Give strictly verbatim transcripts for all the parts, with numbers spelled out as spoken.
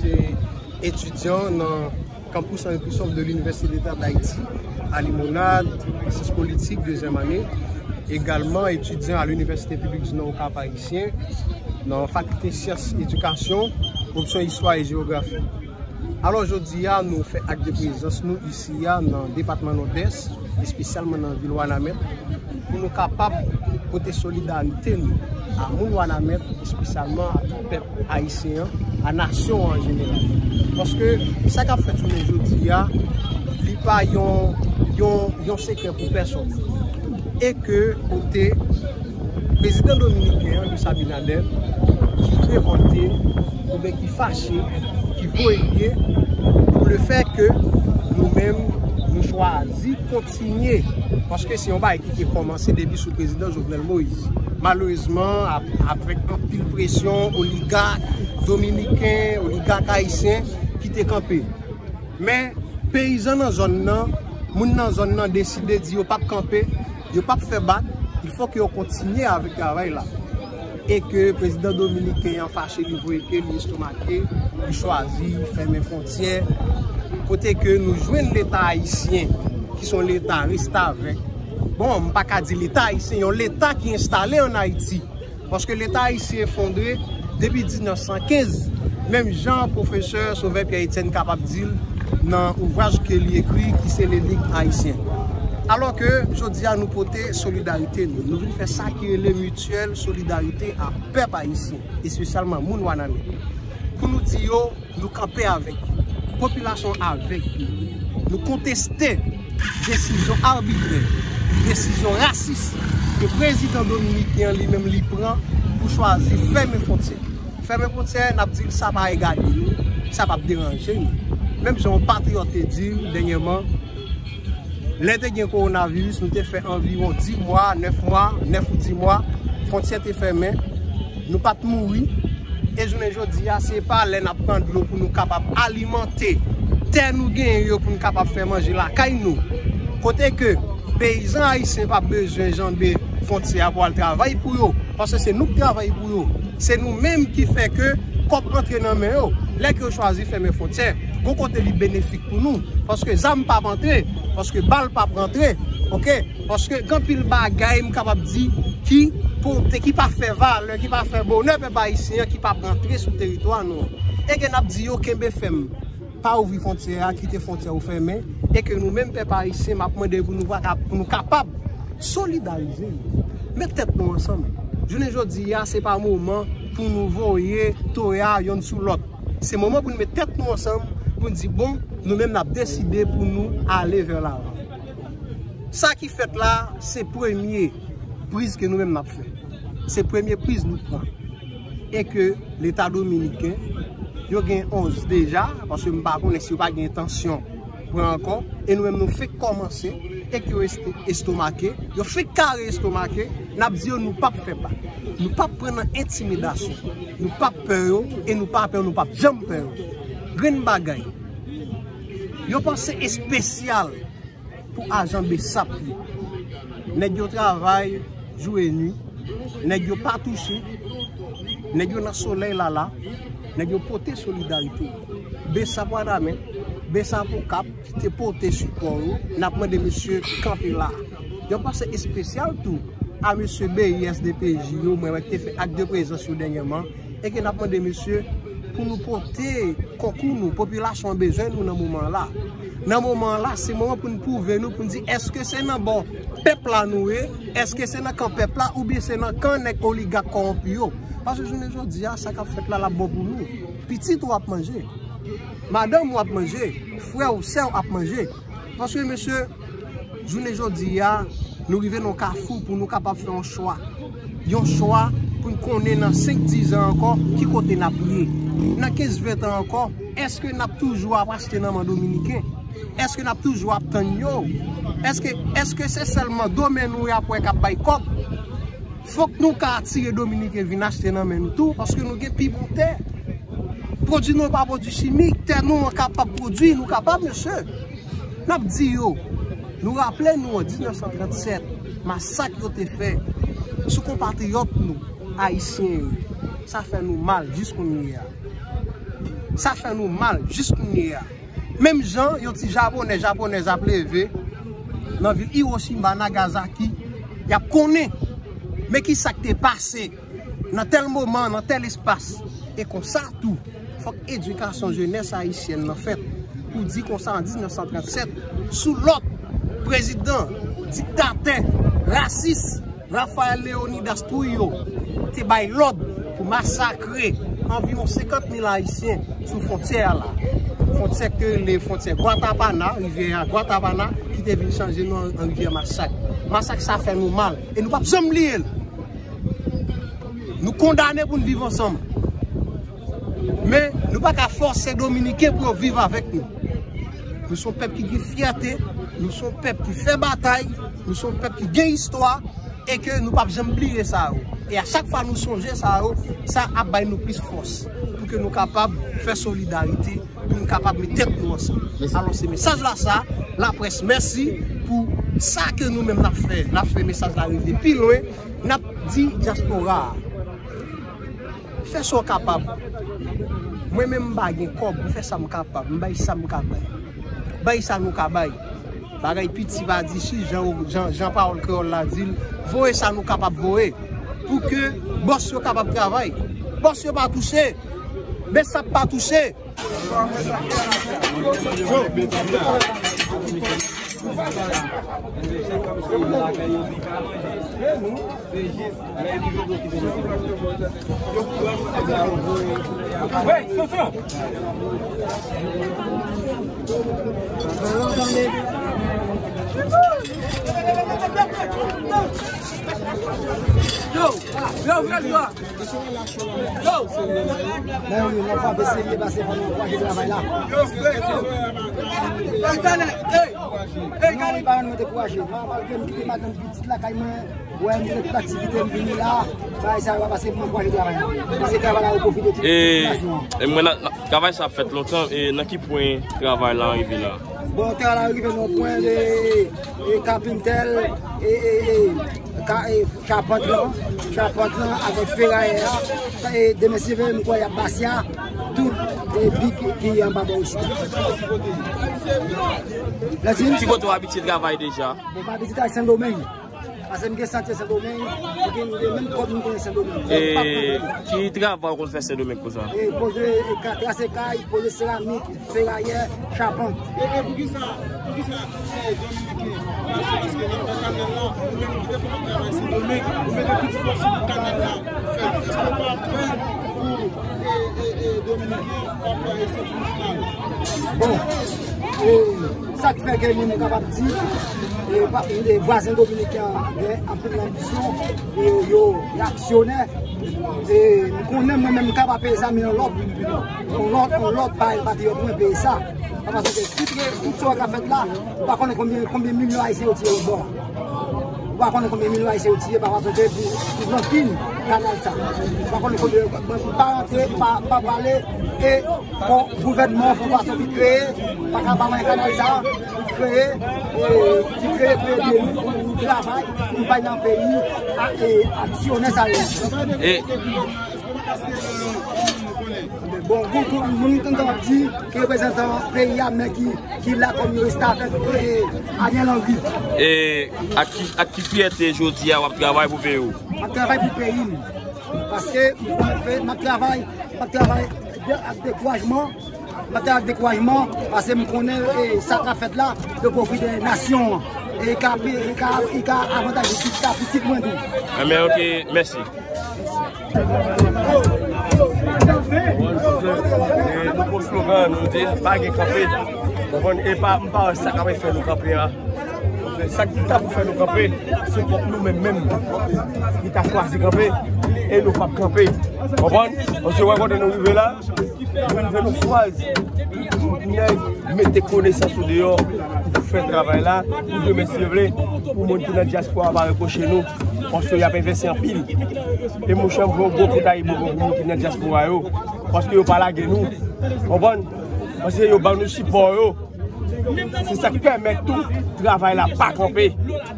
Se etidyan nan Campus Henri Christophe de l'Université d'État d'Haïti, a Limonad, an syans politik, dezyèm ane. Egalman etidyan a l'Université Publique du Nord au Cap-Haïtien, nan fakilte syans edikasyon, opsyon istwa e jewografi. Alò, jodi a, nou fè ak de prezans nou isi a nan depatman Nòdès, espesyalman nan vil Wanament, pou nou kapab pote solidarite nou a moun Wanament, espesyalman a tout pèp ayisyen an, a nasyon an an jeneral. Paske sa k ap fèt jounen jodi a, li pa yon, yon, yon sekrè pou pèsonn. E ke kote prezidan dominiken an, Luis Abinader, ki revòlte, oubyen ki fache, ki voye pye, pou le fè ke nou menm, nou chwazi kontinye. Paske se yon bagay ki te kòmanse depi sou prezidan Jovenel Moïse. Malerezman, ap-, avèk anpil presyon, oligak dominiken, oligak ayisyen ki te kanpe. Men, peyizan nan zòn nan, moun nan zòn nan deside di yo p ap kanpe, yo p ap fè bak, il fò ke yo kontinye avèk travay la. E ke prezidan dominiken an fache, li voye pye, li estomake, li chwazi fèmen fwontyè. Kote ke nou jwenn Leta ayisyen, ki se yon Leta restavèk. Bon, m pa ka di Leta ayisyen, yon Leta ki enstale ann Ayiti. Paske Leta ayisyen efondre depi diznèf san kenz, menm jan pwofesè Sauveur Pierre Etienne kapab di l nan ouvraj ke li ekri ki se Lenig Ayisyen. Alò ke jodi a nou pote solidarite nou. Nou vin fè sa ki rele mityèl solidarite a pèp ayisyen, espesyalman moun Wanament. Pou nou di yo, nou kanpe avèk yo. Popilasyon avèk yo. Nou konteste desizyon abitrè, desizyon rasis ke prezidan dominiken an li menm li pran pou chwazi fèmen fwontyè. Fèmen fwontyè, n ap di l sa pa regade nou, sa p ap deranje nou. Menm jan yon patriyòt te di m dènyèman, lè te gen kowonaviris, nou te fè anviwon dis mwa, nèf mwa, nèf ou dis mwa, fwontyè te fèmen, nou pa t mouri. E jounen jodi a, se pa lè n ap pran dlo pou nou kapab alimante tè nou genyen yo pou nou kapab fè manje lakay nou. Kote ke peyizan ayisyen pa bezwen janbe fwontyè a pou al travay pou yo, paske se nou k travay pou yo. Se nou menm ki fè ke kòb antre nan men yo. Lè ke yo chwazi fèmen fwontyè, gon kote li benefik pou nou, paske zam p ap antre, paske bal p ap rantre, oke? Paske gen anpil bagay m kapab di ki pote, ki pa fè valè, ki pa fè bonè pèp ayisyen an, ki p ap rantre sou teritwa nou an. E ke n ap di yo kenbe fèm, pa ouvri fwontyè a, kite fwontyè yo fèmen, e ke nou menm pèp ayisyen, m ap mande pou nou pa ka, pou nou kapab solidarize, met tèt nou ansanm. Jounen jodi a, se pa moman pou nou voye toya yonn sou lòt. Se moman pou nou met tèt nou ansanm, pou nou di, bon, nou menm n ap deside pou nou ale vè lavan. Sa ki fèt la, se premye priz ke nou menm n ap fè. Se premye priz nou pran. E ke Leta dominiken, yo gen onz deja, paske m pa konnen si yo pa gen entansyon pran ankò, e nou menm nou fenk kòmanse, e ke yo esto-, estomake, yo fenk kare estomake, n ap di yo nou p ap fè bak. Nou p ap pran nan entimidasyon. Nou p ap pè yo, e nou pa pè yo, nou p ap janm pè yo. Grenn bagay. Yon panse espesyal pou ajan BSAP yo. Nèg yo travay jou e nwi. Nèg yo pa touche. Nèg yo nan solèy la la. Nèg yo pote solidarite. BSAP Wanament, BSAP Okap ki te pote sipò yo. N ap mande mesye kanpe la. Yon panse espesyal tou a mesye BIS DPJ yo, mwen wè ki te fè ak de prezans yo dènyèman. E ke n ap mande mesye pou nou pote konkou nou, popilasyon an bezwen nou nan moman an la. Nan moman an la, se moman pou n pwouve nou, pou n di èske se nan bò pèp la nou ye, èske se nan kan pèp la, oubyen se nan kan nèg oligak kòwonpi yo. Paske jounen jodi a, sa k ap fèt la, l ap bon pou nou. Pitit ou ap manje, madanm ou ap manje, frè ou, sè ou ap manje. Paske mesye, jounen jodi a, nou rive nan yon kafou pou nou kapab fè yon chwa. Yon chwa pou n konnen nan senk, diz an ankò, ki kote n ap ye. Nan kenz, ven an ankò, èske n ap toujou ap achte nan men dominiken? Èske n ap toujou ap tann yo? Èske, èske se sèlman domèn nou y ap wè k ap bay kòb? Fòk nou ka atire dominiken vin achte nan men nou tou, paske nou gen pi bon tè. Pwodui nou pa pwodui chimik, tè nou an kapab pwodui, nou kapab, mesye. N ap di yo, nou raple nou an diznèf san trannsèt, masak yo te fè sou konpatriyòt nou, ayisyen yo. Sa fè nou mal jis kounye a. Sa fè nou mal jis kounye a. Menm jan yon ti japonè, japonèz ap leve nan vil Hiroshima, Nagasaki, y ap konnen. Men ki sa k te pase nan tèl moman, nan tèl espas. E konsa tou, fòk edikasyon jenès ayisyèn nan fèt pou di konsa an diznèf san trannsèt, sou lòd prezidan diktatè, rasis, Rafael Leonidas Trujillo te bay lòd pou masakre anviwon senkant mil Ayisyen sou fwontyè a la. Fwontyè ke rele fwontyè Guatapana, rivyè a Guatapana, ki te vin chanje non an rivyè Masak. Masak sa fè nou mal e nou p ap janm bliye l. Nou kondane pou n viv ansanm. Men, nou pa ka fòse Dominiken pou yo viv avèk nou. Nou se yon pèp ki gen fyète, nou se yon pèp ki fè batay, nou se yon pèp ki gen istwa, e ke nou p ap janm bliye sa yo. E a chak fwa nou sonje sa yo, sa ap bay nou plis fòs pou ke nou kapab fè solidarite, pou nou kapab met tèt nou ansanm. Alò, se mesaj la sa, laprès, mèsi pou sa ke nou menm n ap fè. N ap fè mesaj la rive pi lwen. N ap di dyaspora a, fè sa w kapab. Mwen menm m pa gen kòb, m fè sa m kapab, m bay sa m ka bay. Bay sa nou ka bay. Bagay piti pa di chi, jan, jan, jan pawòl kreyòl la di l, voye sa nou kapab voye. Pou ke bòs yo kapab travay. Bòs yo pa touche, BSAP pa touche. Yo, yo, frè, yo. Yo! Men wi, nou frape serye, pase fò nou ankouraje travay la. Yo, frè, yo! Hey, talè! Hey! Hey, non, li pa nou dekouraje. Malgre m kite madanm pitit lakay mwen, wè m kite tout aktivite m vini la, bagay sa yo pa pase pou m ankouraje travay la. Pase travay la yo pwofite tout popilasyon an. E mwen, travay sa ap fèt lontan, e nan ki pwen travay la rive la? Bon, travay la rive nan pwen de, e, kapintèl, e, e, e, ka, e, chapant lan, chapant lan avèk ferayè a, e, demen si Dye vle, m kwè y ap basya, tout, e, bik ki anba bò osi. Ki kote w abitye travay deja? Bon, m abitye travay Sendomeng. Paske m gen santye Sendomeng, m gen, m gen menm kòb m gen Sendomeng. E ki travay w konn fè Sendomeng konsa? E poze, e ka, trase kay, poze seramik, ferayè, chapant. E, e poukisa, poukisa, e, Dominiken, paske, paske n ap fè kanal la, nou menm ki te konn ap travay Sendomeng, nou mete tout fòs sou kanal la, fè, èske w pa pè pou, e, e, e, Dominiken, pafwa, e, se plis mal? Bon, e, sa k fè ke nou, nou kapab di, e, pa, e, vwazen dominiken an gen anpil lanbisyon, e, yo, yo aksyonè. E, m konnen mwen menm m ka pa peye sa, men yon lòt, yon lòt, yon lòt parèy patriyòt mwen peye sa. Paske tout, tout sa w ka fèt la, ou pa konnen konbyen, konbyen milyon Ayisyen yo tiye lòt bò a. Ou pa konnen konbyen milyon Ayisyen yo tiye pa fason de pou, pou rankin kanal sa. Ou pa konnen konbyen, m pa rantre, m pa, m pa prale, e fò gouvènman fè fason ki kreye, pa ka ba mwen kanal sa, ki kreye, e, ki kreye pou ede nou, pou nou travay, pou nou bay nan peyi, a, e, aksyonè sa yo. E Bon, gon, gon, moun k ap di ki reprezantan peyi a, men ki, ki la kòm yon restavèk, e, Ariel Henry. E ak ki, ak ki fyète jodi a w ap travay pou peyi w? M ap travay pou peyi m. Paske m ap travay, m ap travay de, ak dekourajman. M ap travay ak dekourajman, paske m konnen, e, sa k ap fèt la, yo pwofite nasyon an. E ka, e ka, e ka avantaje pitit, pitit mwen tou. Enben, oke, mèsi. Nou pran slogan, nou di pa gen kanpe. Konprann? E pa, m pa wè sa k ap fè nou kanpe a. Sa ki ta pou fè nou kanpe, se pwòp nou menm menm ki ta chwazi kanpe, e nou p ap kanpe. Konprann? Paske wè kote nou rive la, nou rive nan faz nèg mete konesans ou deyò pou fè travay la, pou demen si Dye vle, pou moun ki nan dyaspora pa repwoche nou, paske y ap envesti anpil. E monchè, m voye yon gwo kout Ayibobo pou moun ki nan dyaspora yo, paske yo pa lage nou. Konprann? Paske yo ban nou sipò yo. Se sa k pèmèt tou travay la pa kanpe.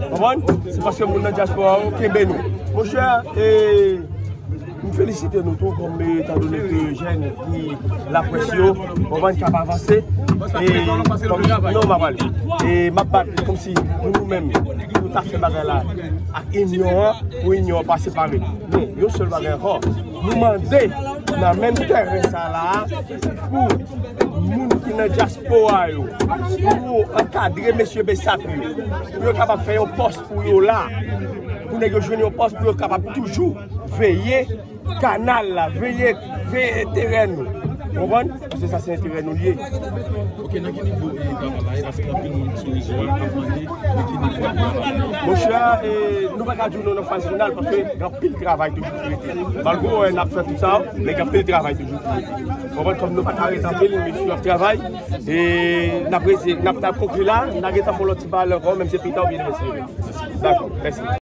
Konprann? Se paske moun nan dyaspora yo kenbe nou. Monchè, e, M felisite nou tou kòm, etandone ke jèn ki laprès yo, konprann, k ap avanse. E kòm, non, m ap pale. E m ap bat kòmsi pou nou menm, pou ta fè bagay la ak inyon an, pou inyon an pa separe. Men, yon sèl bagay ankò, nou mande nan menm tèren sa la, pou moun ki nan dyaspora yo, pou ankadre mesye Bessap yo, pou yo kapab fè yon pòs pou yo la, pou nèg yo jwenn yon pòs, pou yo kapab toujou veye kanal la, veye, veye enterè nou. Konprann? Paske sa se enterè nou li ye. Ok, nan ki nivo e travay la ye? Paske anpil moun sou rezo a ap mande nan ki nivo e travay la. Monchè, e, nou pa ka di w nou nan faz final paske gen anpil travay toujou ki rete. Malgre w wè n ap fè tout sa, men gen anpil travay toujou ki rete. Konprann? Kòm nou pa ka rete anpil, mesye ap travay. E n ap rete, n ap, n ap konkli la, n a gentan fè yon lòt ti pale ankò, menm se pita oubyen demen si Dye vle. Dakò, mèsi.